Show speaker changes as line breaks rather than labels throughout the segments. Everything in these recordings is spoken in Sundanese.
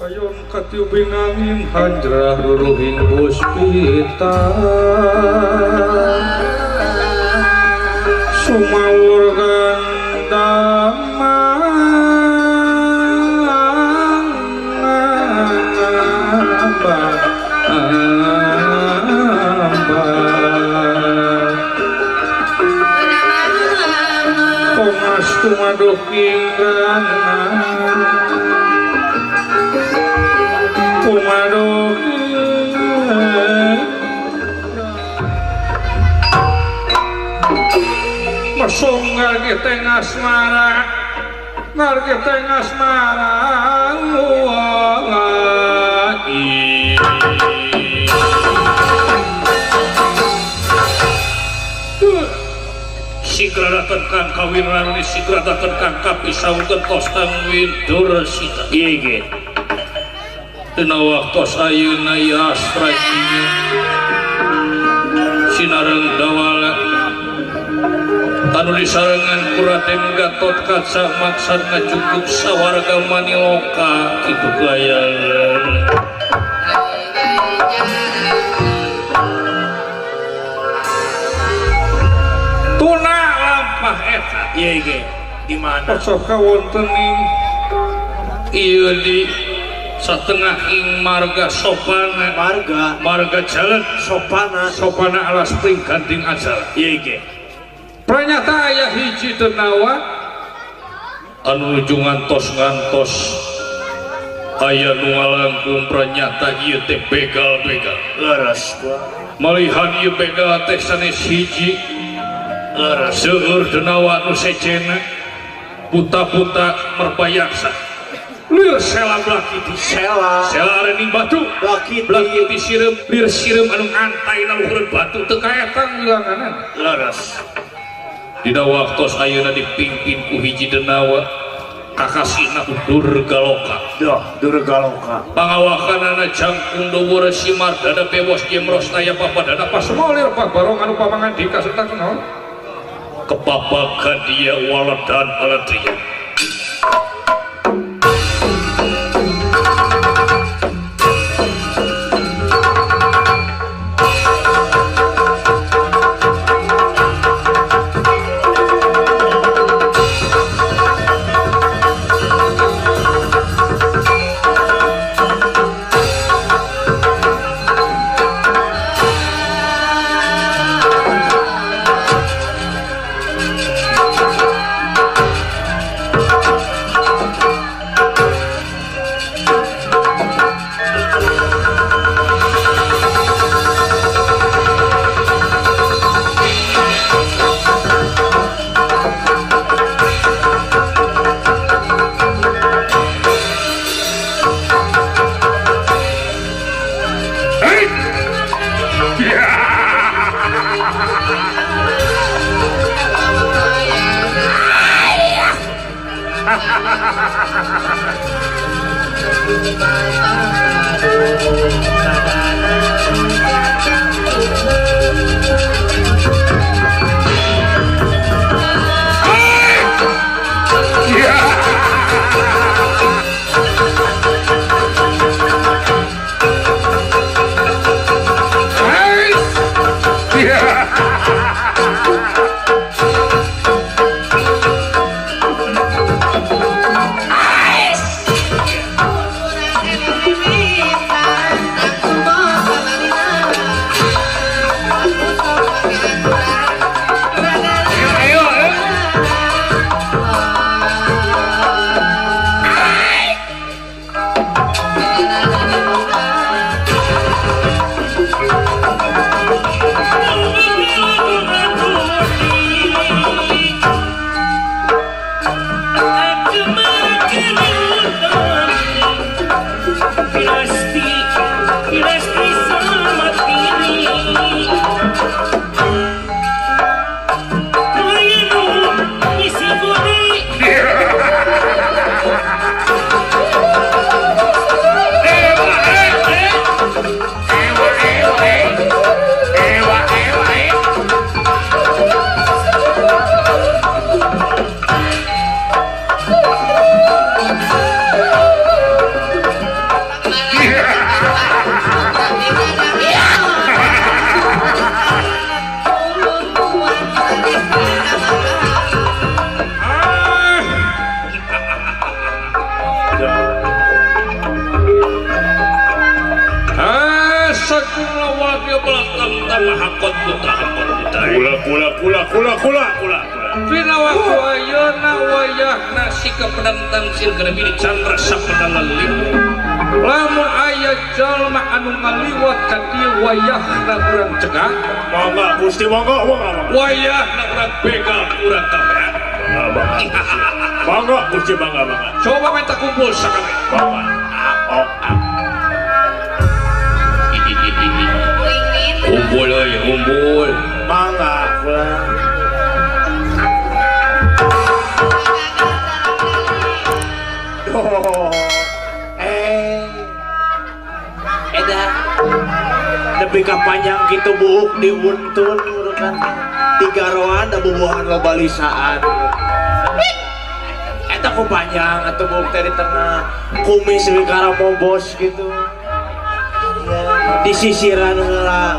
Payon katiubing angin hanjrah ruruhing puspita sumawur gandamang Komas tumaduh inggana tumaduh mesum ngargi teng asmara ngargi teng asmara
Sigra dateng kang kawin rani sigra dateng kang kapisangkeun tos kang widur sita ieu ge dina waktos ayeuna ieu astra sinareng dawala anu disarengan ku Raden Gatotkaca maksad ngacukup sawarga Maniloka kitu kaayaan. Tuna lampah eta ieu ge di mana
sok kawonten ing
ieu di satengah ing marga sopana
marga
marga jalan
sopana
sopana alas pring ganting ajal ieu ge
pranyata aya hiji denawa
anu nuju ngantos-ngantos aya nu ngalangkung pranyata ieu teh begal-begal
leres
malihan ieu begal teh sanes hiji
leres
seueur denawa nu sejenna buta-buta merbayaksa lir sela blaki di
sela
sela arening batu
blaki
blaki di sireum lir sireum anu ngantai na luhureun batu teu kaetang wilanganan
leres
dina waktos ayeuna dipimpin ku hiji denawa kakasihna Durgaloka
doh Durgaloka
pangawakanana jangkung dhuwur simar dada bewos jemros taya papadana
pasmolir pabarong anu pamangandika serta kenal
kepapagan dia waledan aladria. Sajumlah warga belakang tanah hakot putra hakot putra.
Kula kula kula kula kula kula.
Dina waktu ayeuna wayahna
sikap penentang sir gerebini candra sapedana limu.
Lamun aya jalma anu ngaliwat ka dieu wayahna urang cegah.
Mangga Gusti mangga mangga.
Wayahna urang begal urang kabehan.
Mangga mangga Gusti mangga mangga.
Coba minta kumpul sakabeh.
Mangga.
Kumpul euy, kumpul.
Mangga kula. Oh. Eda. Nepi ka panjang kitu buuk diuntun urutan tiga roan da bubuhan loba lisaan. Eta ku panjang atuh buuk teh di tengah. Kumis we karamobos gitu. Disisiran heula.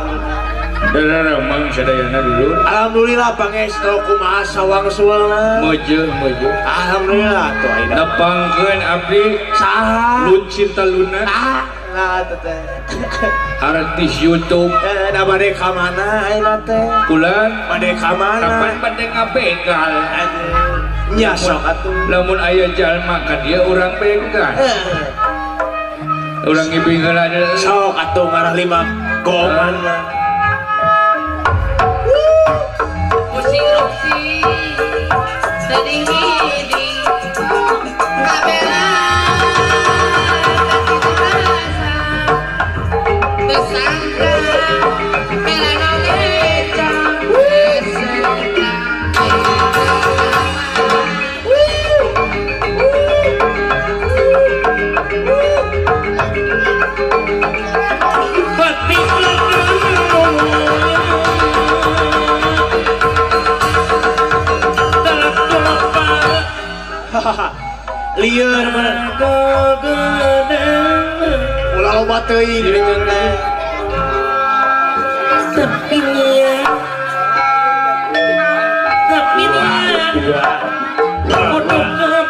Bener mang sadayana dulu.
Alhamdulillah pangestu kumaha sawangsulna.
Mojo mojo.
Alhamdulillah atuh ayeuna.
Nepangkeun abdi
saha?
Luncinta Luna.
Ah, nah atuh teh.
Artis YouTube.
Da bade ka mana ayeuna teh?
Kulan
bade ka mana?
Kapan bade ngabegal?
Aduh. Nya sok atuh.
Lamun aya jalma ka dieu urang begal. Urang ngibing heula
sok atuh ngarah lima gongan mah.
Pusing ruksi sedih hiding kabela rasa tersangka melanoleta beserta.
Lieur mana ulah loba teuing dieu teh.
Sepinya sepinya kudu kemana kuku kota kuku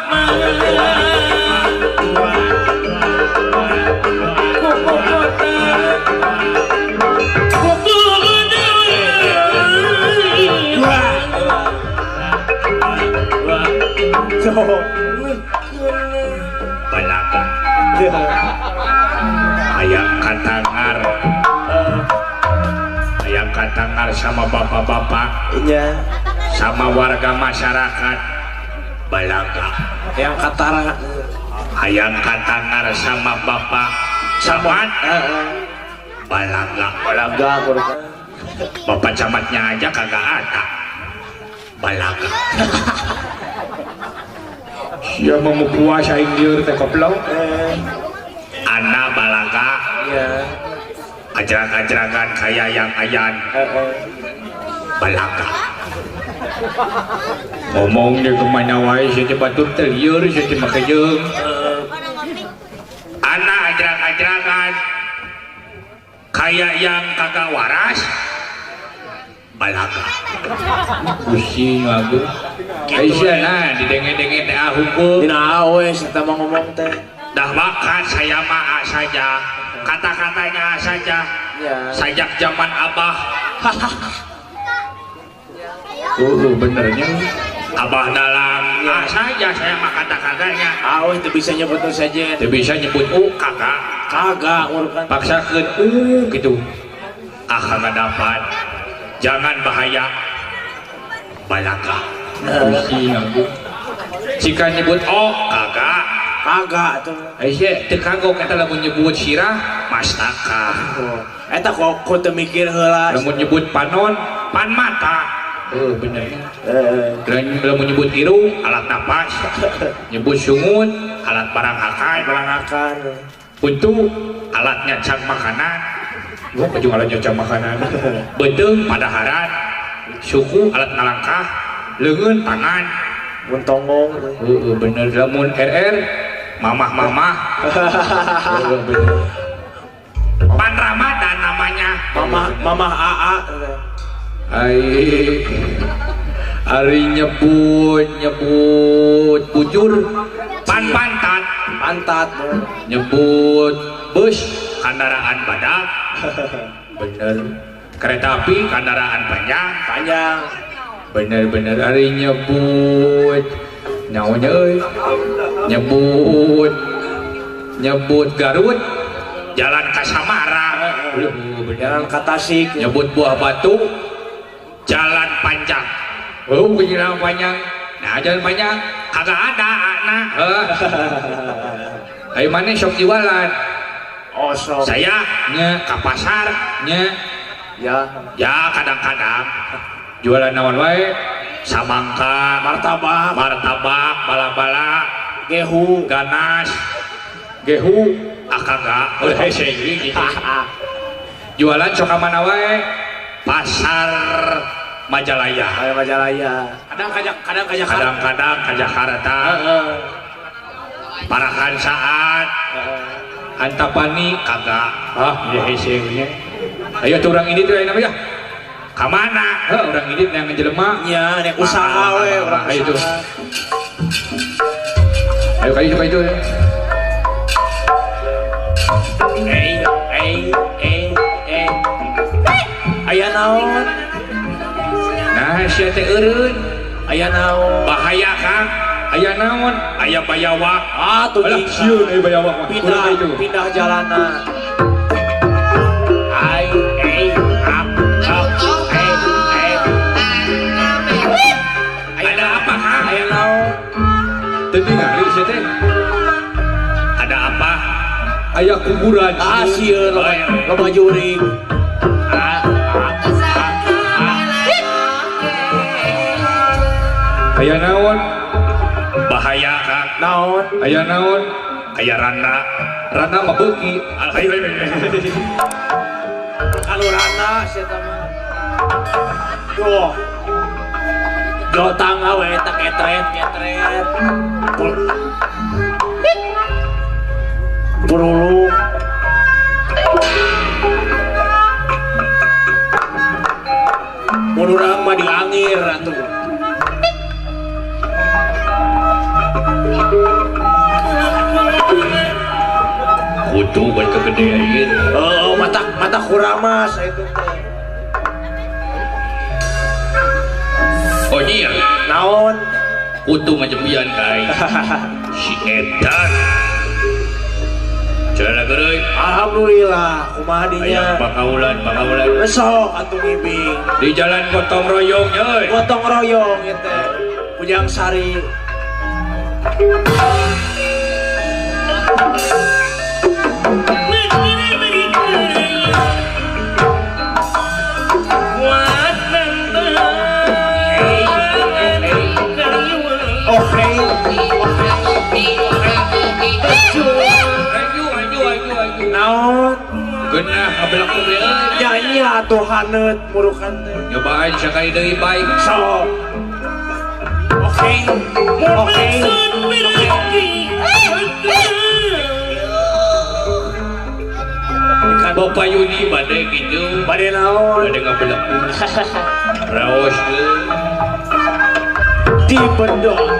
Balaga ayang katangar ayang katangar sama bapak-bapak
iya
sama warga masyarakat balaga
ayang katara
ayang katangar sama bapak camat balaga
balaga
bapak camatnya aja kagak ada balaga.
Sia mau puasa aing lieur teh koplok.
Ana balaga.
Iya.
Ajrag-ajragan kaya yang ayan. Balaga.
Ngomong di kemana wae sia teh batur teh lieur sia teh make jeung.
Ana ajrag-ajragan kaya yang kagak waras. Balaga.
Pusing aku. Aisyah nah didenge-denge teh hungkul.
Dina we eta mah ngomong teh.
Dah makan saya mah saja. Kata-katanya saja.
Ya.
Sajak zaman abah.
Benernya.
Abah dalam ya. Saja saya mah kata-katanya.
Ah teu bisa nyebut saja.
Teu bisa nyebut u kagak.
Kagak urukan.
Paksakeun u gitu.
Ah kagak dapat. Jangan bahaya balaga.
Pusing aku. Jika nyebut o
kagak
kagak tuh.
Aisyah teu kagok eta lamun nyebut sirah
mastaka.
Eta kok teu mikir heula.
Lamun nyebut panon
pan mata.
Bener. Lamun nyebut irung
alat napas.
Nyebut sungut
alat barang akan.
Barang akan.
Untuk
alat nyacang makanan.
Gua baju alat nyacang makanan.
Beuteung padaharan. Suku alat ngalangkah. Leungeun tangan.
Mun tonggong.
Heeh bener. Lamun RR
mamah-mamah.
Bener.
Pan Ramadan namanya.
Mamah mamah AA.
Ai ari nyebut nyebut bujur
pan pantat.
Pantat.
Nyebut bus
kendaraan badak.
Bener.
Kereta api kendaraan panjang.
Panjang.
Bener-bener ari nyebut naonnya euy. Nyebut nyebut Garut
jalan ka Samarang.
Jalan ka Tasik.
Nyebut buah batu
jalan panjang.
Oh, jalan panjang. Nah, jalan panjang
kagak ada anak.
Ayo mana sok jualan?
Oh, sok.
Saya
nya
ke pasar
nya.
Ya.
Ya kadang-kadang
jualan naon wae?
Samangka,
martabak,
martabak, bala-bala,
gehu,
ganas,
gehu,
ah kagak. Oh, hese gitu.
Jualan sok ka mana wae?
Pasar Majalaya.
Majalaya. Kadang-kadang ke Jakarta.
Kadang-kadang ke Jakarta. Parakan saat
Antapani
kagak.
Ah, ya hese nya. Ayo tuh orang ini tuh ayo namanya.
Ka mana?
Heuh, orang ini yang jelema.
Nya, nek usaha we urang.
Ayo tuh. Ayo kayu kayu itu.
Eh eh eh eh. Aya naon?
Nah, sia teh eureun.
Aya naon?
Bahaya, Kang.
Aya naon?
Aya bayawak.
Ah, tuh
alah sieun euy bayawak mah.
Pindah, pindah jalana. Ai eh ap ap eh eh.
Ada apa, Kang?
Aya naon?
Teu ningali sia teh.
Ada apa?
Aya kuburan.
Ah, sieun loba jurig. Ah, ah.
Aya naon?
Bahaya, Kang.
Naon?
Aya naon?
Aya rana.
Rana mah beuki.
Ayo ayo.
Kalau rana sia mah. Duh. Jo tangga we eta ketret ketret. Purulung. Mun urang mah diangir atuh.
Kudu ban kegedean.
Oh, mata mata kuramas itu teh.
Oh iya,
naon?
Kudu ngajembian kai. Si edan. Cara geureuy.
Alhamdulillah, kumaha dinya?
Aya pakaulan, pakaulan.
Besok atuh ngibing.
Di jalan gotong royong euy.
Gotong royong ieu teh. Pujang Sari. Oke. Naon?
Geunah ngabelak deui.
Nya nya atuh haneut murukan teh.
Nyobaan sakali deui baik.
Sok. Oke. Oke.
Bapak Yuni bade gitu.
Bade naon?
Bade ngabelak. Raos deui.
Di bendong.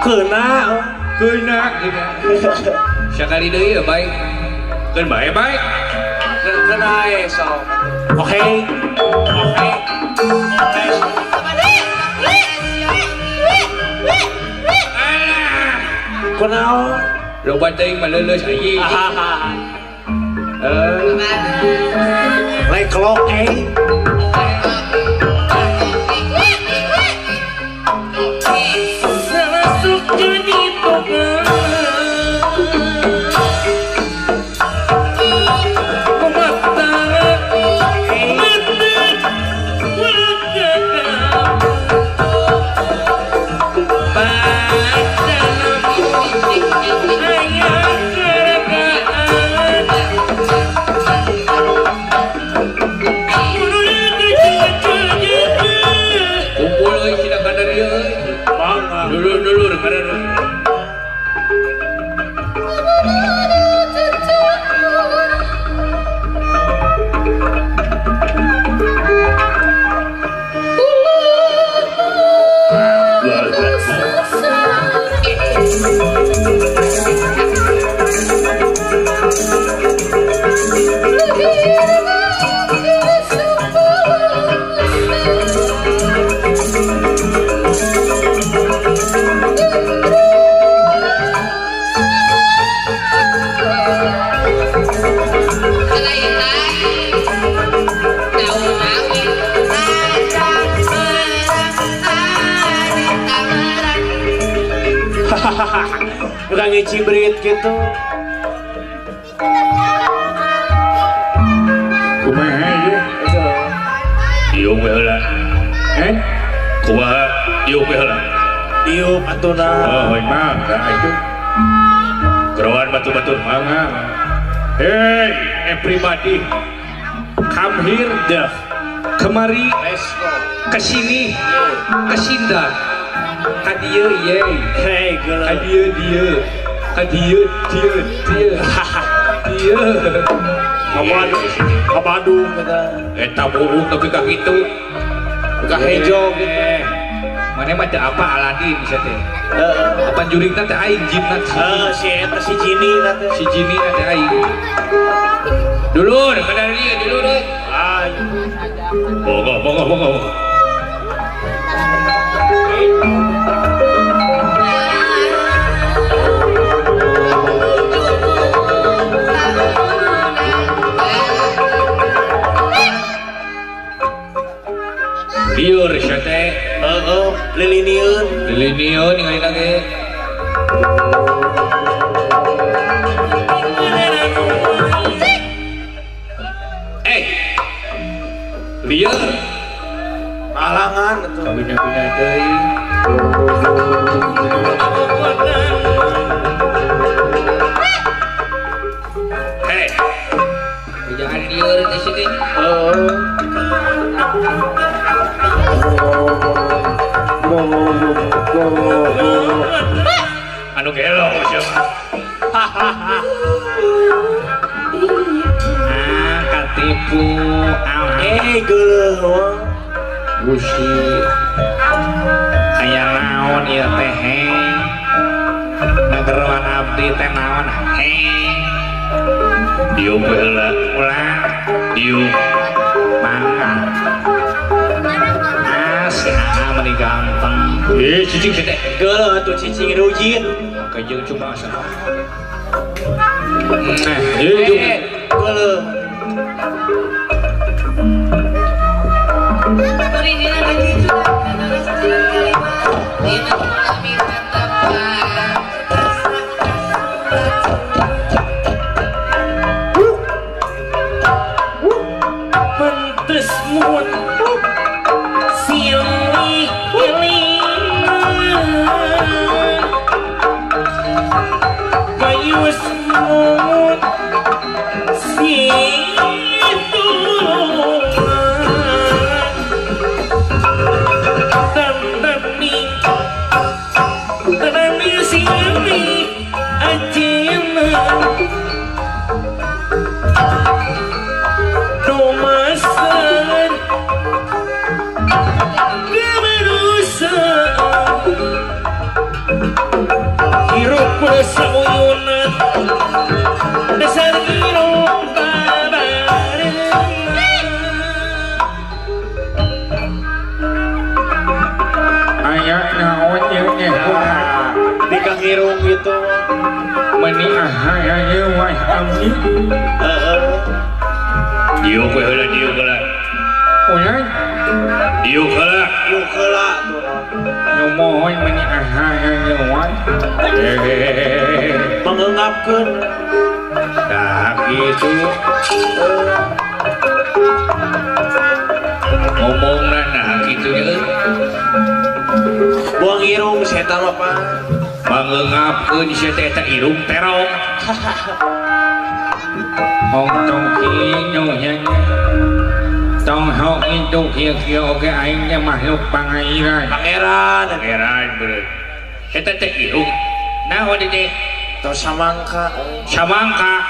Kena,
kena, sekali deui ya baik. Keun bae baik.
Kena we sok. Oke. Oke. Kunaon?
Loba teuing mah leuleus anjing.
Leklok eh. Bukan ngicibrit gitu.
Kumaha ieu?
Diuk we heula.
Eh?
Kumaha diuk we heula.
Diuk atuh na.
Oh, mangga atuh.
Geroan batu-batu
mangga. Hey, everybody. Come here,
dah.
Kemari.
Let's go.
Kesini. Kesinda. Ka dieu ye.
Hey, geuleuh.
Ka dieu dieu. Ka dieu dieu dieu. Dieu.
Ka Bandung eta.
Eta buuk nepi ka kitu.
Ka hejo gitu.
Mana mah teu apa Aladin sia teh.
Heeh.
Apan juringna teh aing jinna.
Heeh, si eta si jini na teh.
Si jini na teh aing. Dulur, kana dieu dulur euy.
Ayo.
Bogo bogo bogo.
Liur sia teh.
Heeh, lilinieun.
Lilinieun ningali ge. Eh. Liur.
Halangan atuh.
Kabina-bina deui. Hei. Jangan liur di sini.
Heeh.
Anu gelo sia.
Ah, katipu.
Eh, geuleuh.
Gusti. Aya naon ieu teh he? Ngageroan abdi teh naon he?
Diuk we heula.
Ulah.
Diuk.
Mangga. Ah, si Aa meni ganteng.
Eh, cicing si teh.
Geuleuh atuh cicing rujin.
Kajeng cuma asa.
Nah,
eh, geuleuh.
Pentes mun silih kelingan payus mun situlungan tandani tandani silih ajina domasan kemanusiaan hirup sauyunan dasar hirup babarengan.
Aya naon ieu teh kumaha?
Di kangirung gitu.
Meni ahaya ieu wae abdi.
Heeh.
Diuk we heula, diuk heula.
Ulah.
Diuk heula.
Diuk heula tuh.
Nu mohon meni ahaya ieu wae.
Mengeungapkeun.
Tah kitu.
Ngomongna nah kitu ye.
Buang irung setan mah Pak.
Mangeungapkeun sia teh eta irung terong. Hong tong kinyo nya. Tong hok itu kieu-kieu oge aing teh makhluk pangairan.
Pangeran,
pangeran bener. Eta teh irung. Naon teh?
Tos samangka.
Samangka.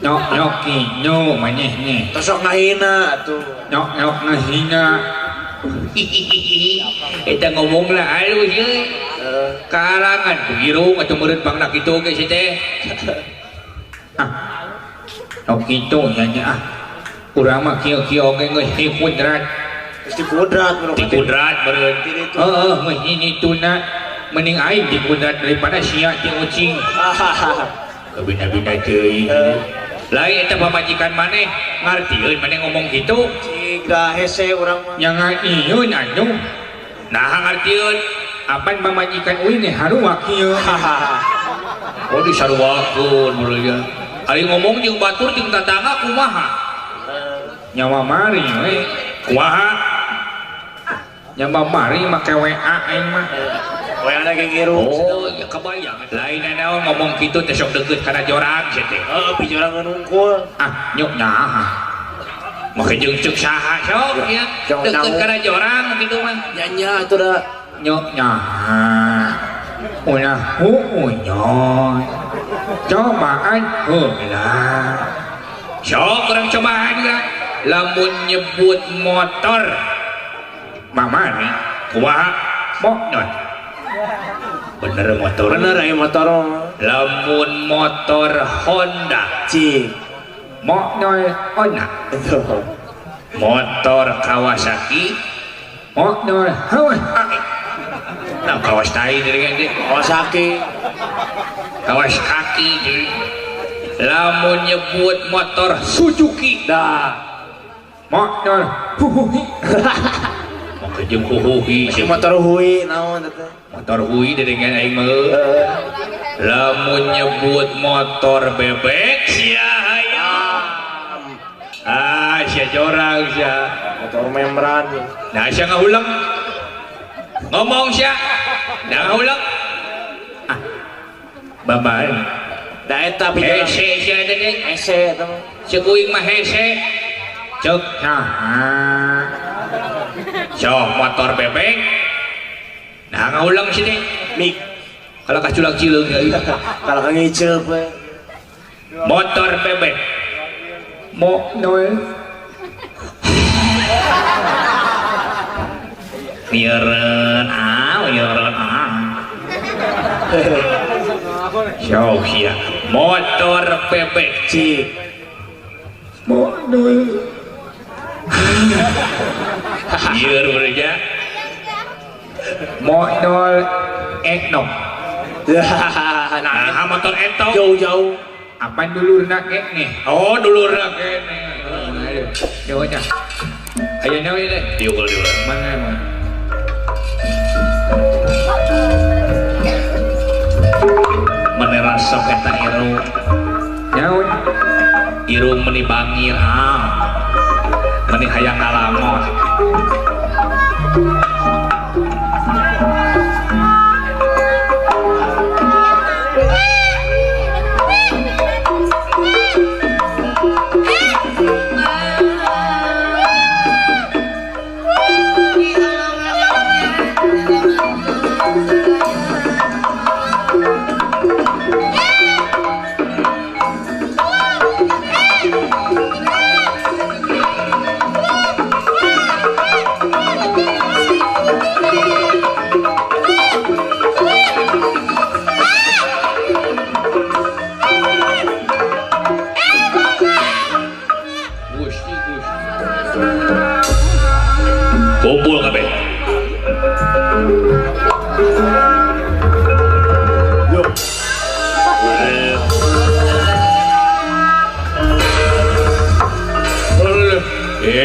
Nyok nyok kinyo maneh nih.
Tos sok ngahina atuh.
Nyok nyok ngahina.
Eta ngomongna alus ye. Karangan ku irung atuh meureun pangna kitu ge si teh.
Ah. Nyok kitu nya nya ah. Urang mah kieu-kieu oge geus dikudrat.
Geus dikudrat meureun.
Dikudrat meureun.
Heeh, geus nyituna mending aing dikudrat daripada sia ti ucing.
Kabina-bina teuing. Lain eta pamajikan maneh ngartieun maneh ngomong kitu.
Cik da hese urang mah.
Nya ngartieun atuh.
Naha ngartieun?
Apan pamajikan uing ge haruak ieu.
Oh disaruakeun mulia. Ari ngomong jeung batur jeung tatangga kumaha?
Nyawa mari we.
Kumaha?
Nyawa mari make WA aing mah.
WA na ge ngirup.
Oh, ya kebayang. Lain naon ngomong kitu teh sok deukeut kana jorang sia teh.
Heeh, pijorangan nungkul.
Ah, nyok nah.
Make jeung ceuk saha sok ya. Deukeut kana jorang kitu mah.
Nya nya atuh da.
Nyok nah. Ulah huunyon. Cobaan heula.
Sok urang cobaan geura. Lamun nyebut motor
mamari
kumaha?
Moknot.
Bener motor.
Bener aya motor.
Lamun motor Honda
cik
moknol ona.
Motor Kawasaki
moknol Kawasaki.
Nah Kawasaki dari
Kawasaki.
Kawasaki. Lamun nyebut motor Suzuki
dah
moknol huhuhi.
Make jeung huhuhi.
Motor hui naon teh?
Motor hui dengan aing mah. Lamun nyebut motor bebek sia hayang. Ah sia jorang sia.
Motor membran.
Nah sia ngahuleng. Ngomong sia. Nah ngahuleng.
Ah. Babai.
Da eta pijoran.
Hese sia teh.
Hese eta mah.
Ceuk uing mah hese.
Ceuk saha.
Sok motor bebek. Nah ngaulang sini
mik
kalau kaculak cileung ya.
Kalau ngiceup we.
Motor bebek
mo noel.
Mieureun ah, mieureun ah. Sok sia. Motor bebek
cik
mo noel.
Lieur bereja.
Motor etno.
Nah, motor etno
jauh-jauh.
Apa dulurna kene?
Oh, dulurna kene.
Jauhnya. Aya nyawa ieu teh.
Diukul diukul.
Mana emang?
Meni rasok eta irung.
Nyaun.
Irung meni bangir ah. Meni hayang ngalamon. Kumpul kabeh.
Yo.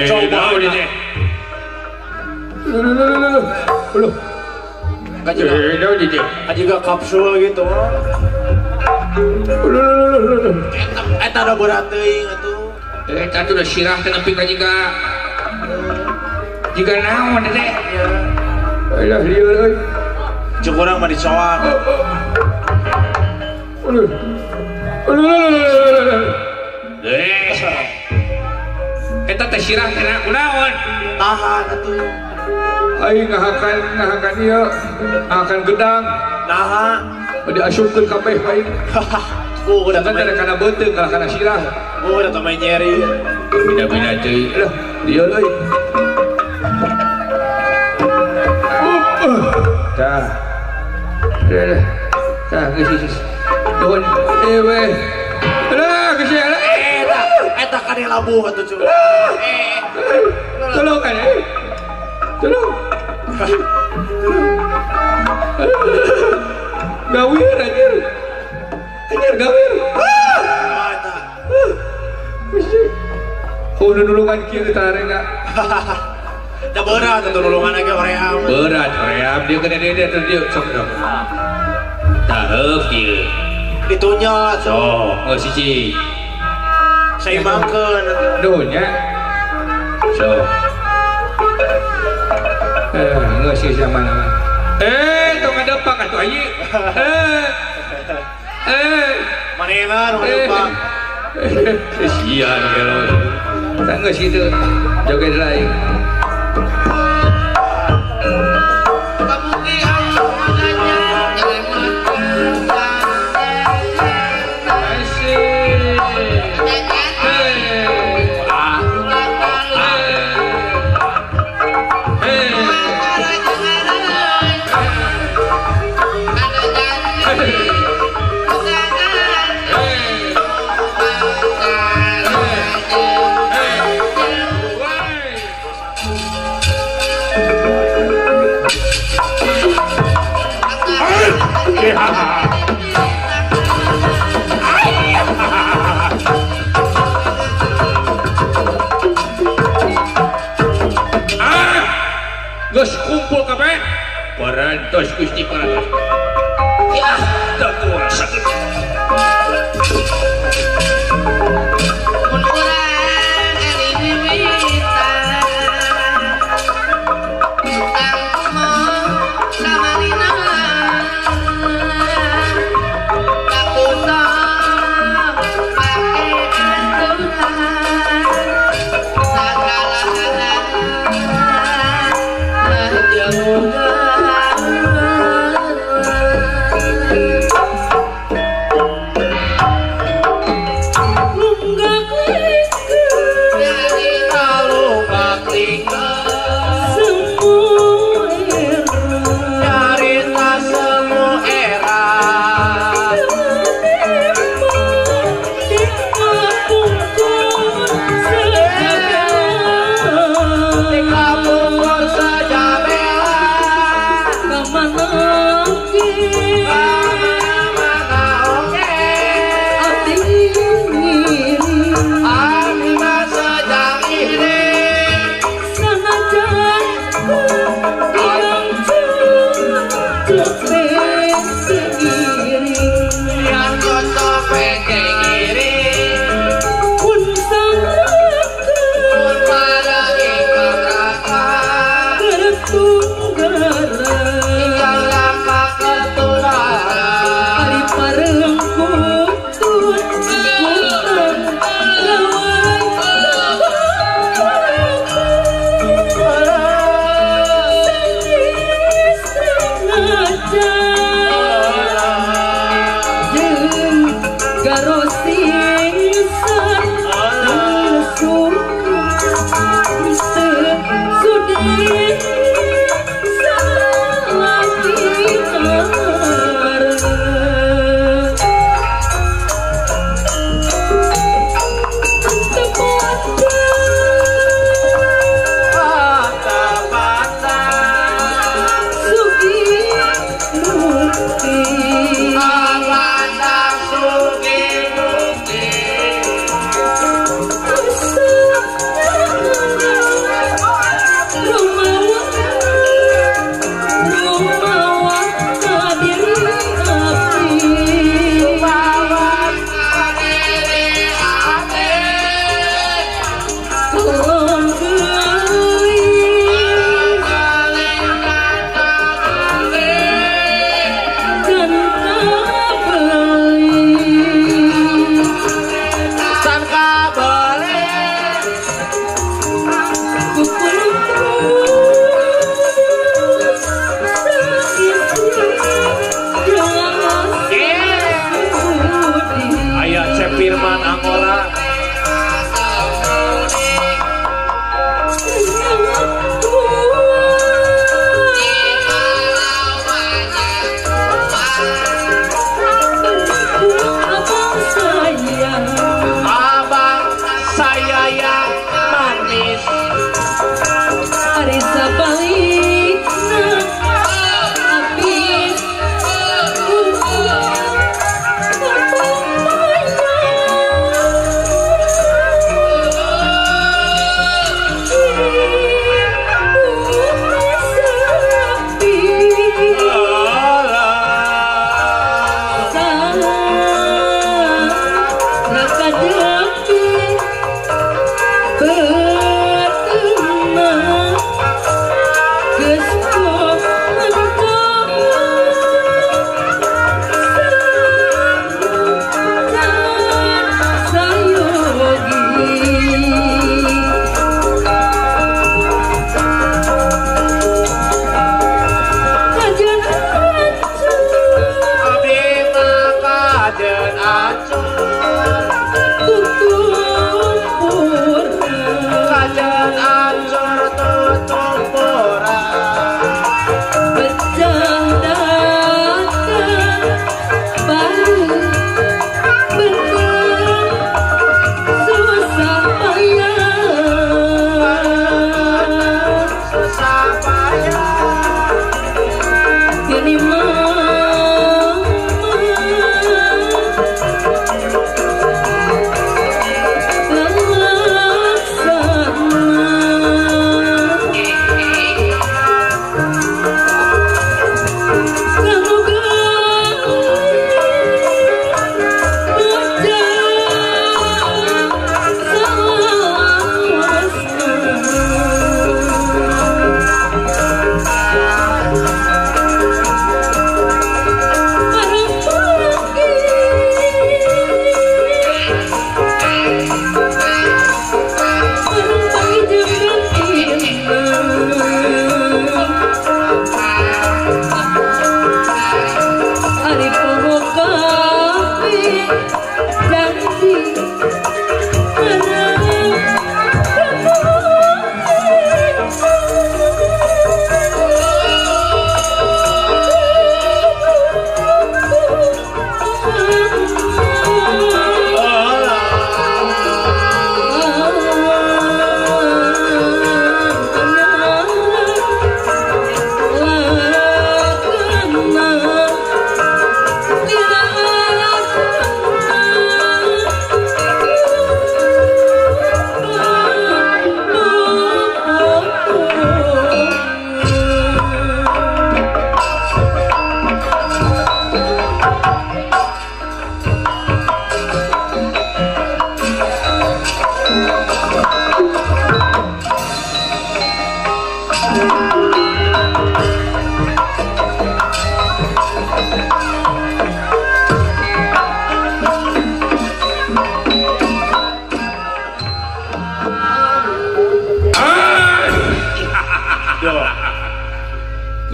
Coba ini.
Lu.
Juga kapsul gitu. Eta da berat teuing atuh.
Eta tuh udah sirah teh nepi ka jiga. Jiga naon teh?
Alah lieur euy.
Ceuk urang mah dicoak.
Eta teh sirah teh kunaon?
Tahan atuh.
Aing ngahakan ieu, ngahakan gedang.
Naha?
Bade asupkeun kabeh aing.
Ku udah
teh kana beuteung kalah kana sirah.
Ku udah teh nyeri.
Bina-bina teuing.
Lah, lieur euy. Tah. Tah, geus geus. Nuhun. Eh we. Lah, geus ya.
Eta, eta kade labuh atuh cu.
Tolong kan. Tolong. Gawir anjir. Anjir gawir.
Ah, eta.
Oh, nulungan kieu ditarenga.
Da Berat atuh nulungan ge hoream.
Berat hoream dia kena dia dia sok sok. Taheup ieu.
Ditunyot.
Sok, geus hiji.
Saimbangkeun.
Duh nya. Sok. Geus sih zaman. Tong ngadepak atuh ayi.
Manehna nu ngadepak.
Sia gelo. Tah geus kitu. Joget lain. Geus kumpul kabeh parantos Gusti parantos.
Ya, da kuasa.
Mun urang ari wiwitan tangmo samarina kapusa pake aturan sagala
Jauh.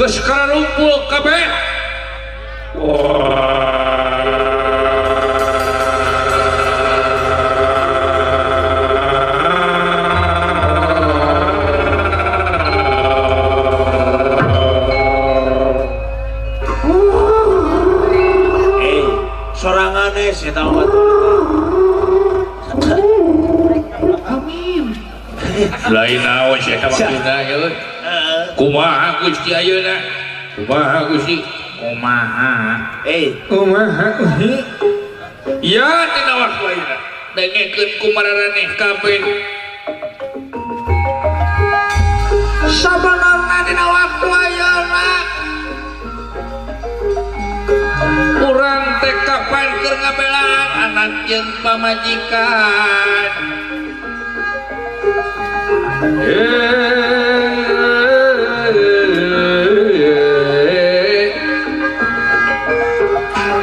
Geus kararumpul kabeh.
Sorangane sih tahu atuh.
Amin. Lain naon sia maksudna euy. Kumaha Gusti ayeuna? Kumaha Gusti? Kumaha? Kumaha? Ya dina waktu ayeuna dengekeun ku mararaneh kabeh. Sabanarna dina waktu ayeuna urang teh kapan keur ngabelaan anak jeung pamajikan.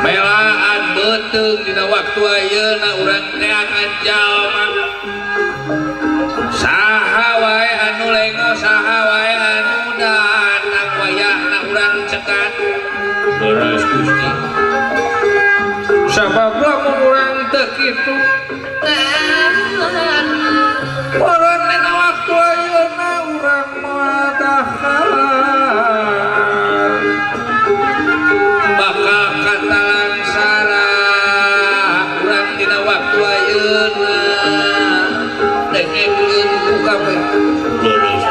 Belaan beuteung dina waktu ayeuna urang neangan jalma. Saha wae anu lengo, saha wae anu datang wayahna urang cekat. Leres Gusti. Sabab lamun urang teu kitu urang dina waktu ayeuna urang moal dahar. Bakal katalangsara urang dina waktu ayeuna dengekeun ku kabeh. Leres.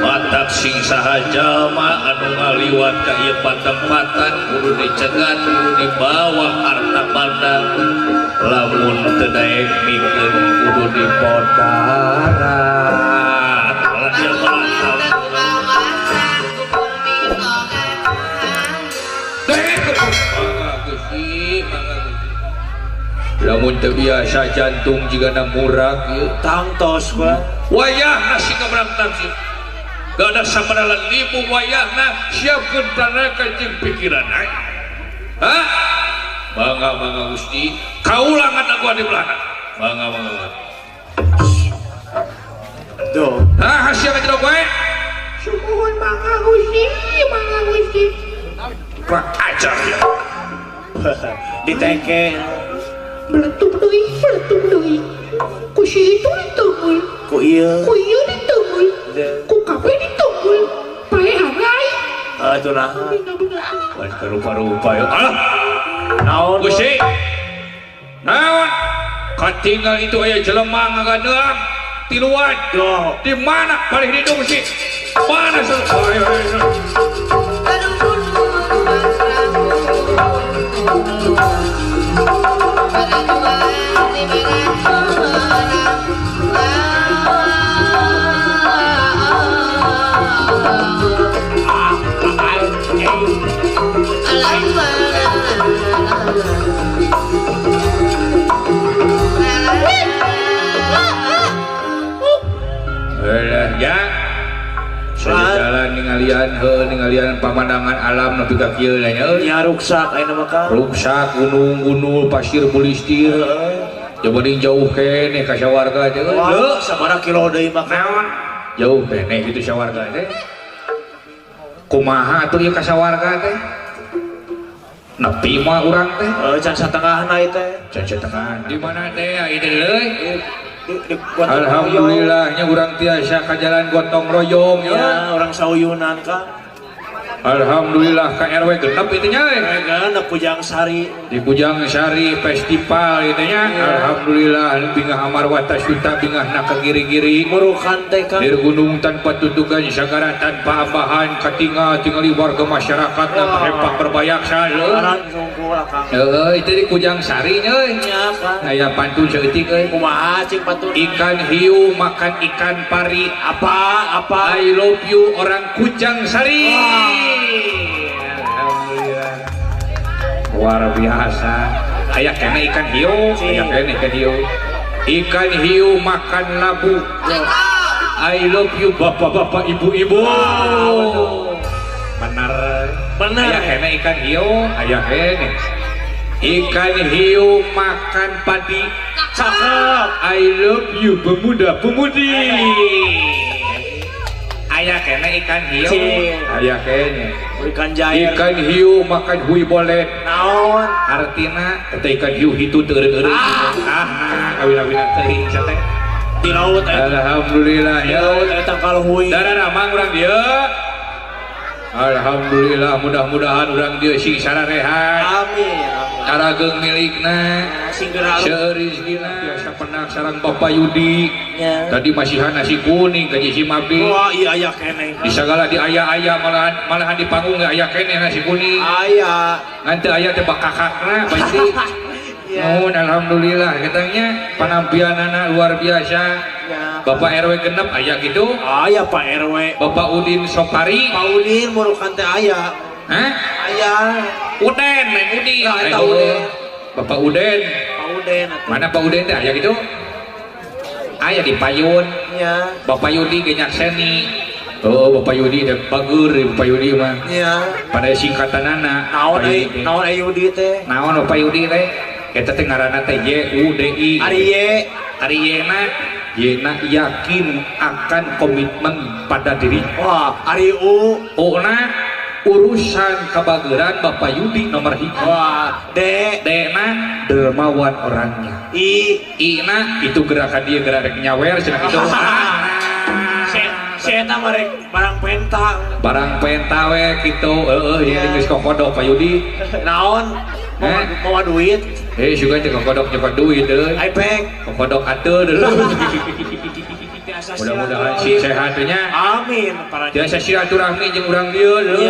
Matak sing saha jalma anu ngaliwat ka ieu patempatan kudu dicegat, kudu dibawa harta banda, lamun teu daek mikeun kudu dipodaran. Lamun teu biasa jantung jigana murag ieu
tangtos we.
Wayahna si kaberangtan sih. Gak ada sapadalan libu wayahna siapkeun tanaka jeung pikiran aing. Hah? Mangga mangga Gusti, kaulangan aku di belakang. Mangga mangga.
Duh.
Nah, hasil ka jero wae. Sumuhun mangga Gusti, mangga Gusti. Kurang ajar ya.
Diteke.
Meletup deui, meletup deui. Ku si itu diteungul.
Ku ieu.
Ku ieu diteungul. Ku kabeh diteungul. Paehan aing.
Ah, itu nah.
Wah, rupa-rupa ya. Alah.
Naon?
Gusti. Naon? Katinggal itu aya jelema ngagadeang tiluan. Di mana palih hidung sih? Mana ayo, ayo, ayo. Ya, jalan ningalian heuh ningalian pamandangan alam nepi ka kieu nya euy.
Nya ruksak ayeuna mah Kang.
Ruksak gunung-gunung pasir bulistir. Jauh jauh keneh ka sawarga teh euy.
Heuh, sabaraha kilo deui mah
naon? Jauh keneh kitu sawarga teh. Kumaha atuh ieu ka sawarga teh? Nepi mah urang teh.
Heuh, can satengahna ieu teh.
Can satengahna. Di mana teh ieu teh euy? Alhamdulillahnya urang tiasa ka jalan gotong royong
ya, orang sauyunan Kang.
Alhamdulillah ka RW genep itu nya
euy. Genep Kujang Sari.
Di Kujang Sari festival itu nya. Alhamdulillah bingah amarwata suta bingahna ka giri-giri.
Murukan teh Kang.
Dir gunung tanpa tutugan sagara tanpa ambahan katingal tingali warga masyarakat hepak berbayaksa leuh. Heuh itu di Kujang Sari nya euy.
Nya Kang.
Aya pantun saeutik euy.
Kumaha cing pantun?
Ikan hiu makan ikan pari.
Apa apa?
I love you orang Kujang Sari. Alhamdulillah. Luar biasa. Aya kene ikan hiu, aya kene ikan hiu. Ikan hiu makan labu. I love you bapak-bapak ibu-ibu. Benar.
Benar.
Aya kene ikan hiu, aya kene. Ikan hiu makan padi.
Cakep.
I love you pemuda pemudi. Aya kene ikan hiu. Aya kene.
Ikan jair.
Ikan hiu makan hui bolet.
Naon?
Artina eta ikan hiu hitu teu eureun-eureun. Ah, kawin-kawinan teuing teh.
Di laut eta.
Alhamdulillah
ya. Di laut eta kalau hui.
Daramang urang dieu. Alhamdulillah mudah-mudahan urang dieu sing sararehat.
Amin.
Carageung milikna.
Sing geura
seueur rezekina biasa penak sareng Bapak Yudi.
Ya.
Tadi masihan nasi kuning ka si Mabi.
Wah, iya aya keneh.
Di sagala di aya-aya malahan di panggung ge aya keneh nasi kuning.
Aya.
Ngan teu aya teh bakakakna Pak Yudi. Nuhun alhamdulillah katanya penampilanana luar biasa.
Ya.
Bapak RW genep aya gitu.
Aya Pak RW.
Bapak Udin Sopari.
Pak Udin murukan teh aya.
Hah?
Aya.
Uden, lain Udin.
Nah, eta Uden.
Bapak Uden.
Pak Uden atuh.
Mana Pak Uden teh aya gitu? Aya di payun.
Ya.
Bapak Yudi ge nyakseni. Oh, Bapak Yudi teh bager Bapak Yudi mah.
Ya.
Pada singkatanana.
Naon euy? Naon euy Yudi teh?
Naon Bapak Yudi teh? Eta teh ngaranna teh Y U D I.
Ari Y.
Ari Y na Y na yakin akan komitmen pada diri.
Wah, ari U.
U na urusan kabageran Bapak Yudi nomor hiji.
Wah, D.
D na dermawan orangnya.
I.
I na itu gerakan dia gerak nyawer cenah itu.
Si eta mah rek barang penta.
Barang penta we kitu. Heeuh, ieu geus kokodok Pak Yudi.
Naon? Mau duit?
Suka teh kokodok nyokot duit euy.
Ipek.
Kokodok atuh dulu. Mudah-mudahan sing sehat nya.
Amin.
Tiasa silaturahmi jeung urang dieu deui.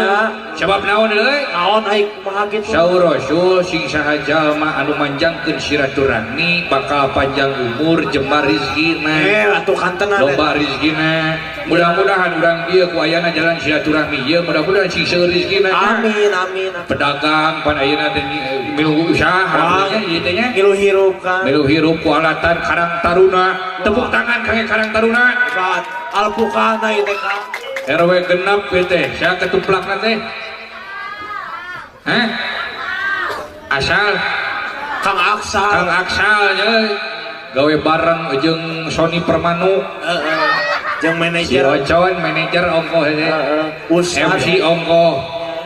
Sabab naon deui?
Naon ai kumaha kitu?
Saur Rasul sing saha jalma anu manjangkeun silaturahmi bakal panjang umur jembar rezekina.
Atuh kantenan.
Loba rezekina. Mudah-mudahan urang dieu ku ayana jalan silaturahmi ieu mudah-mudahan sing seueur rezekina.
Amin amin.
Pedagang pan ayeuna teh milu usaha nya ieu teh nya.
Milu hirup kan.
Milu hirup ku alatan Karang Taruna. Tepuk tangan kangge Karang Taruna.
Hebat. Alpukana ieu teh Kang.
RW genep ieu teh, sia ketuplakna teh. Hah? Asal
Kang Aksal.
Kang Aksal ye. Gawe bareng jeung Sony Permanu.
Heeh. Jeung manajer.
Si Ocon manajer ongkoh teh.
Heeh.
MC ongkoh,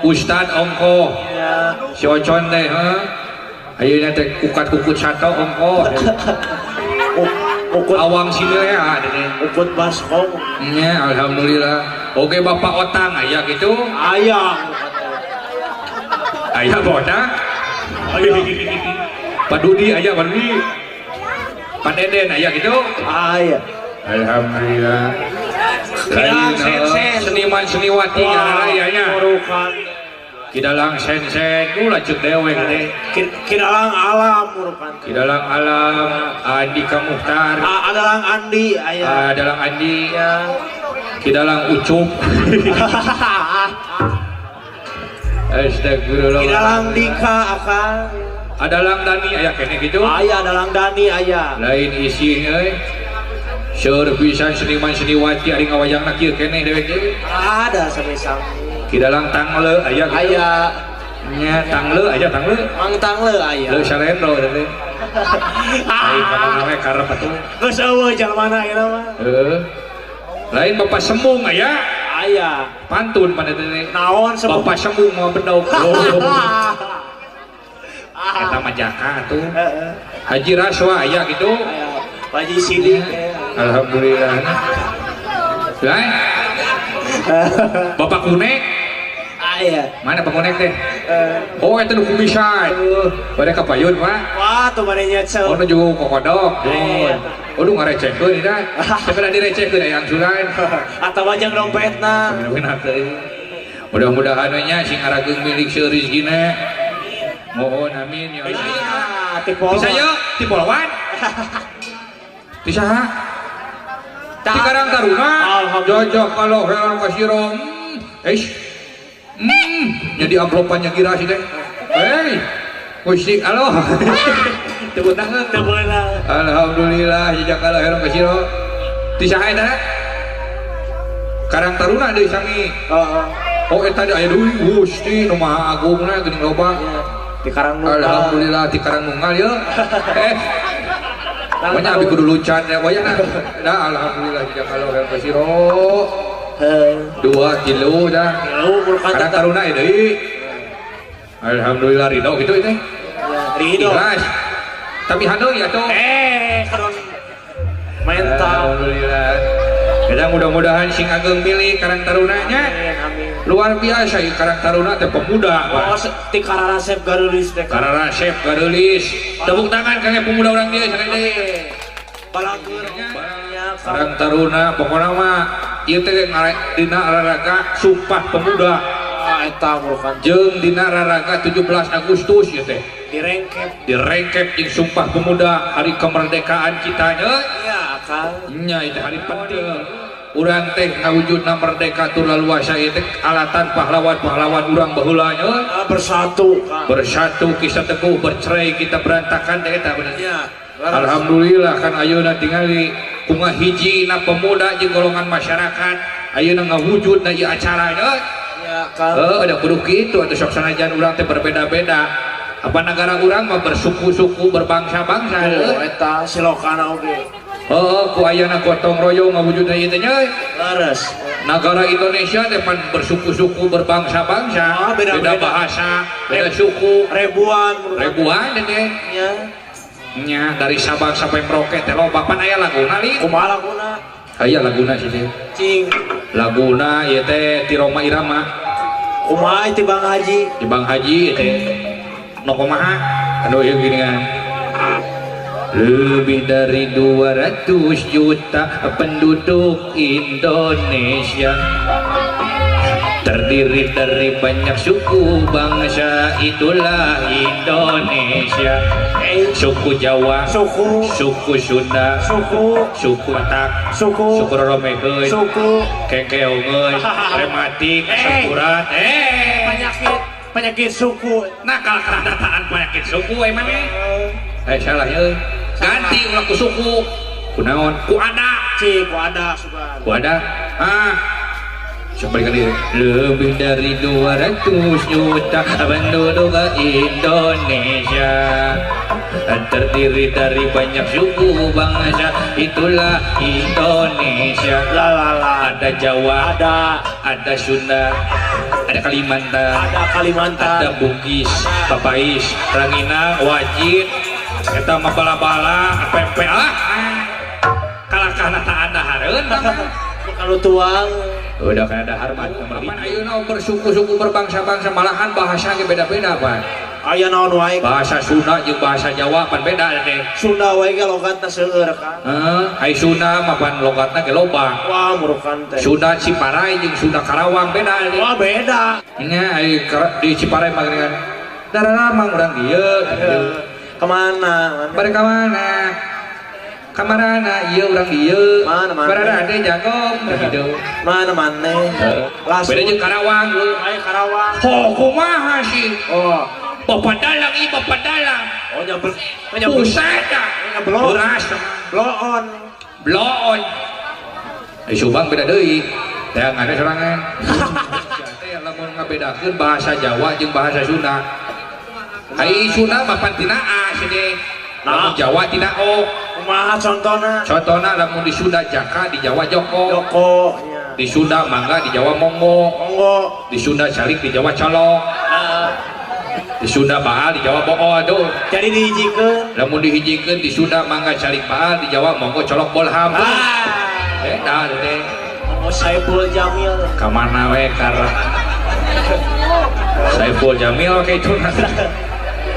Ustad ongkoh.
Ya.
Si Ocon teh heuh. Ayeuna teh kukat-kukut sato ongkoh.
Ukut
awang sini ya
ukut baskom
nya alhamdulillah. Oke Bapak Otang aya gitu
aya
aya Bapak Otang Pak Dudi aya Pak Dudi Pak Deden aya gitu
aya
alhamdulillah. Seniman seniwati aya nya Kidalang sen-sen ulah ceuk dewek teh.
Kidalang alam murukan.
Kidalang alam Andika Muhtar.
Adalang Andi aya.
Adalang Andi.
Ya.
Kidalang Ucup. Astagfirullah.
Kidalang Dika akang.
Adalang Dani aya keneh kitu.
Aya adalang Dani aya.
Lain isin euy. Seueur pisan seniman seniwati ari ngawayangna kieu keneh dewek teh.
Ada sami-sami.
Kidalang tangle aya gitu.
Aya.
Nya tangle aya tangle.
Mang tangle aya.
Leuh sarendro teh. Lain ka mana we karep atuh.
Geus eueuh jalmana ayeuna mah.
Heeh. Lain Bapak Semung aya.
Aya.
Pantun pada teh.
Naon Semung?
Bapak Semung mau bedog. Eta mah jaka atuh.
Heeh.
Haji Raswa aya gitu.
Aya. Haji Sidik.
Alhamdulillah. Lain Bapak Kunek.
Aya.
Mana Pak Kunek teh? Oh eta nu kumisan. Bade ka payun, Pak.
Wah, tuh bade nyecel.
Oh, nu juga kokodok. Aduh ngarecehkeun eta. Teh pada direcehkeun aya angsuran.
Atawa jeung dompetna.
Mudah-mudahan we nya sing arageung milik seueur rezekina. Mohon amin ya Allah. Bisa yeuh ti Polwan. Ti saha? Ti Karang Taruna. Jajah kalau heran kasirom. Eish. Jadi amplopannya kira sih teh. Hei. Gusti aloh. Tepuk tangan. Alhamdulillah jajah kalau heran kasiro. Ti saha eta? Karang Taruna deui sami.
Heeh.
Oh eta aya deui Gusti nu Maha Agungna geuning loba.
Di Karang Nunggal.
Alhamdulillah di Karang Nunggal yeuh. Pokoknya abi kudu lucan ya pokoknya. Nah alhamdulillah jika kalau kan pasiro. 2 kilo dah. Karang Taruna ya deui. Alhamdulillah ridho gitu itu.
Ridho.
Ikhlas. Tapi hanoi atuh.
Karon mental.
Alhamdulillah. Kadang mudah-mudahan sing ageng milik Karang Tarunanya.
Amin, amin.
Luar biasa ieu Karang Taruna teh pemuda.
Oh, ti Kararasep Gareulis teh.
Kararasep Gareulis. Tepuk tangan kangge pemuda urang dieu sakali deui.
Balageur banyak.
Karang Taruna pokona mah ieu teh dina raraga Sumpah Pemuda.
Ah, eta merupakan
jeung dina raraga 17 Agustus ieu teh.
Direngkep.
Direngkep jeung Sumpah Pemuda hari kemerdekaan kita nya.
Iya, akal.
Nya itu hari penting. Urang teh ngawujudna merdeka tur laluasa ieu teh alatan pahlawan-pahlawan urang baheula nya.
Bersatu.
Bersatu kita teguh, bercerai kita berantakan teh eta bener.
Iya.
Alhamdulillah kan ayeuna tingali kumaha hijina pemuda jeung golongan masyarakat ayeuna ngawujudna ieu acara nya.
Iya, Kang.
Heuh, da kudu kitu atuh sok sanajan urang teh berbeda-beda. Apa negara urang mah bersuku-suku, berbangsa-bangsa.
Oh, eta silokana oge.
Heeh, ku ayeuna gotong royong ngawujudna ieu teh nya.
Leres.
Negara Indonesia teh pan bersuku-suku, berbangsa-bangsa,
Ah, beda-beda.
beda bahasa, beda suku,
Ribuan.
Ribuan teh.
Nya.
Nya dari Sabang sampai Merauke teh loba pan aya laguna li.
Kumaha laguna?
Aya laguna sih teh.
Cing.
Laguna ieu teh ti Roma Irama.
Kumaha ti Bang Haji?
Ti Bang Haji ieu teh. No kumaha? Anu ieu gini kan. Lebih dari 200 juta penduduk Indonesia terdiri dari banyak suku bangsa, itulah Indonesia. Suku Jawa,
Suku.
suku Sunda,
Suku.
suku Batak,
Suku.
suku Roromeheun,
Suku.
Kekeongeun, Rematik, Sekurat,
Penyakit, penyakit suku.
Nah kalau kedataan penyakit suku maneh. Salah ya. Ganti ulah ku suku. Kunaon? Ku ada.
Ci, ku ada sugan.
Ku ada. Ah. Coba kali lebih dari 200 juta penduduk Indonesia terdiri dari banyak suku bangsa, itulah Indonesia.
La la la.
Ada Jawa,
ada
Sunda, ada Kalimantan,
ada Kalimantan,
ada Bugis, Papais, Ranginang, Wajid, eta mah bala-bala, APP ah. Kalakah taan dahareun
kalau tuang
udah kayak dahar mah. Ayeuna bersuku-suku berbangsa-bangsa malahan bahasa ge beda-beda pan.
Aya naon wae?
Bahasa Sunda jeung bahasa Jawa pan beda teh.
Sunda wae ge logatna seueur kan.
Heeh, ai Sunda mah pan logatna ge loba.
Wah, murukan teh.
Sunda Ciparai jeung Sunda Karawang beda teh.
Wah, beda.
Nya ai di Ciparai mah geuningan. Dararamang urang dieu gitu.
Kemana?
Bade ka mana? Kamarana ieu urang dieu.
Mana mana?
Bararade jagong gitu.
Mana mana?
Beda jeung Karawang lu.
Ayo Karawang.
Oh, kumaha sih?
Oh,
bapak dalang ieu bapak dalang.
Oh, nyabel.
Buset dah. Beras.
Bloon.
Bloon. Di Subang beda deui. Teh ngade sorangan. Teh lamun ngabedakeun bahasa Jawa jeung bahasa Sunda. Ai Sunda mah pan tina A sini. Lamun Jawa tina O.
Kumaha contona?
Contona lamun di Sunda Jaka, di Jawa Joko.
Joko nya.
Di Sunda Mangga, di Jawa Monggo.
Monggo.
Di Sunda Calik, di Jawa Colok. Di Sunda Baal, di Jawa Bo'o aduh.
Jadi dihijikeun.
Lamun dihijikeun di Sunda Mangga Calik Baal, di Jawa Monggo Colok Bolham. Eta teh.
Oh, Saiful Jamil.
Ka mana we karena Saiful Jamil kayak itu.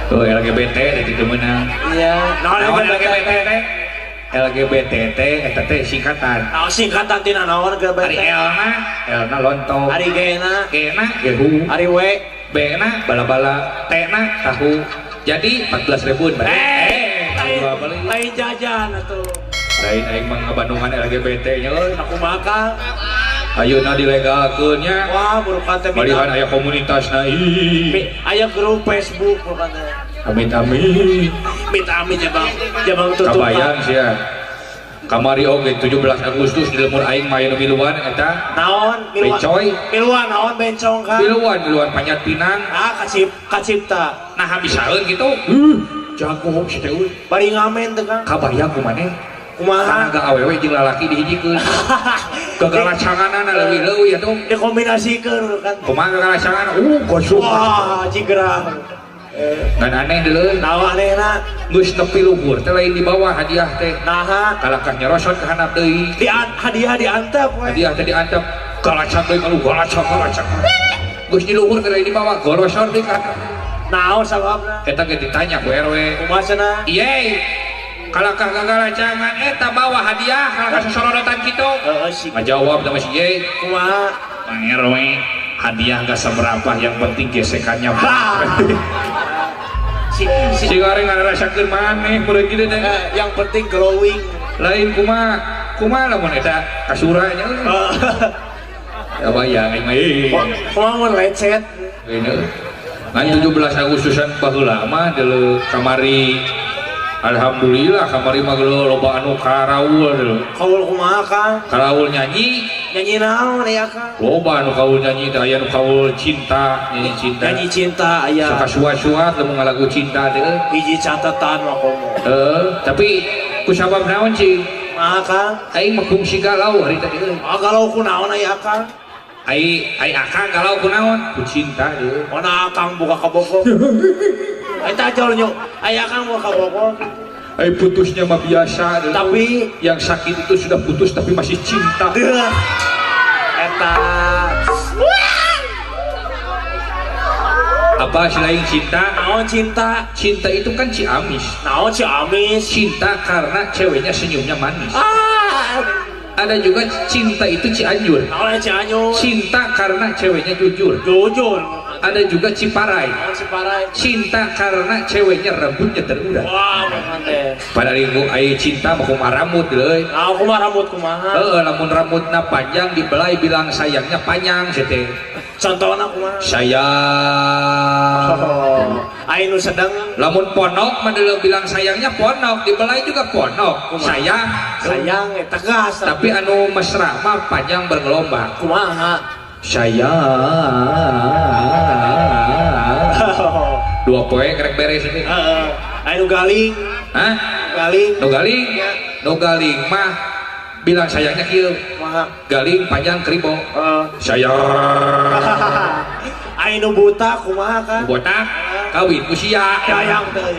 Tuh LGBT teh itu meunang.
Iya.
Naon LGBT teh? LGBT teh eta teh singkatan.
Naon singkatan tina naon LGBT?
Ari L-na, L-na lontong.
Ari G-na,
G-na gehu.
Ari W,
B-na bala-bala, T-na tahu. Jadi 14 ribuan.
Lain jajan atuh.
Lain aing mah ngabandungan LGBT nya euy.
Aku makan.
Ayeuna dilegalkeun nya.
Wah, burukan teh.
Malihan aya komunitasna ih.
Aya grup Facebook burukan teh.
Amit amit.
Amit amit jabang. Jabang tutup.
Kabayang sia. Kamari oge 17 Agustus di lemur aing mah aya nu miluan eta.
Naon?
Bencoy.
Miluan naon bencong kan?
Miluan, miluan panjat pinang.
Ah, kacipta.
Nah, bisaeun kitu. Jago si teh euy.
Bari ngamen teh Kang.
Kabayang ku maneh.
Kumaha?
Tanaga awewe jeung lalaki dihijikeun. Gagalacanganana leuwih-leuwih atuh.
Dikombinasikeun kan.
Kumaha gagalacangan? Gosok.
Wah, cigerang.
Ngan aneh deuleu.
Naon anehna?
Geus nepi luhur teh lain di bawah hadiah teh.
Naha?
Kalakah nyerosot ka handap deui.
Di hadiah diantep we.
Hadiah teh diantep. Galacang deui kalu galacang galacang. Geus di luhur teh lain di bawah, gorosor deui ka handap.
Naon sababna?
Eta ge ditanya ku RW.
Kumaha cenah?
Ieu kalakah gagalacangan eta bawa hadiah kalakah sosorodotan kitu.
Heeh sih.
Ngajawab teh si Ye.
Kumaha?
Pak RW, hadiah gak seberapa, yang penting gesekannya.
Si goreng ngarasakeun maneh meureun kitu teh.
Yang penting glowing.
Lain kumaha? Kumaha lamun eta kasura nya. Ya bayang aing mah.
Kumaha mun lecet?
Ngan 17 Agustusan baheula mah deuleu kamari. Alhamdulillah kamari mah geuleuh loba anu karaul deuleu.
Kaul kumaha Kang?
Karaul nyanyi.
Nyanyi naon aya Kang?
Loba anu kaul nyanyi teh aya nu kaul cinta, nyanyi cinta.
Nyanyi cinta aya.
Suka suat-suat lamun ngalagu cinta teh.
Hiji catatan mah komo.
Heeh, tapi ku sabab naon cing?
Kumaha Kang?
Aing mah kungsi galau hari tadi euy.
Ah galau ku naon aya Kang?
Ai ai akang galau ku naon? Ku cinta deui.
Mana akang buka kabogok. Eta jol nyuk, aya akang buka kabogok.
Ai putusnya mah biasa deui.
Tapi
yang sakit itu sudah putus tapi masih cinta.
Eta
apa selain cinta?
Naon cinta?
Cinta itu kan ciamis.
Naon ciamis?
Cinta karena ceweknya senyumnya manis.
Ah.
Ada juga cinta itu Cianjur.
Naon Cianjur?
Cinta karena ceweknya jujur.
Jujur.
Ada juga Ciparai.
Naon Ciparai?
Cinta karena ceweknya rambutnya terurai.
Wah, mantep.
Pada lingku ai cinta mah kumaha rambut deui.
Nah, kumaha rambut kumaha?
Heeh, lamun rambutna panjang dibelai bilang sayangnya panjang teh.
Contohna kumaha?
Sayang.
Oh, ai nu sedang
lamun ponok mah deuleu bilang sayangnya ponok, dibelai juga ponok.
Kumaha?
Sayang.
Sayang tegas.
Tapi anu mesra mah panjang bergelombang.
Kumaha?
Sayang. Dua poe kerek beres ini.
Heeh. Anu galing.
Hah?
Galing.
Nu galing. Nu galing mah bilang sayangnya kieu.
Kumaha?
Galing panjang kribo.
Heeh.
Sayang.
Ai nu buta kumaha Kang?
Botak kawin ku sia.
Sayang teh.